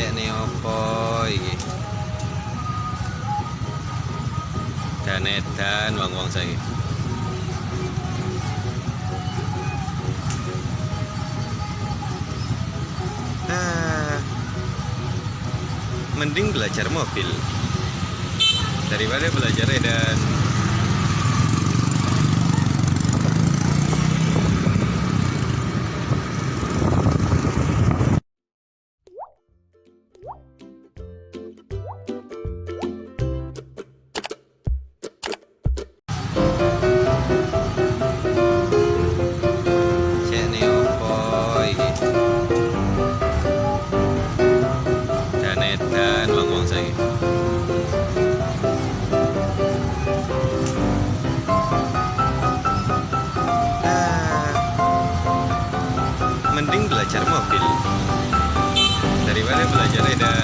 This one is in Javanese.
Cekne opo iki? Dan edan wong-wong saiki. Ah, mending belajar mobil daripada belajar edan. Cekne opo iki? Dan edan wong-wong saiki. Ah, mending belajar mobil daripada belajar edan.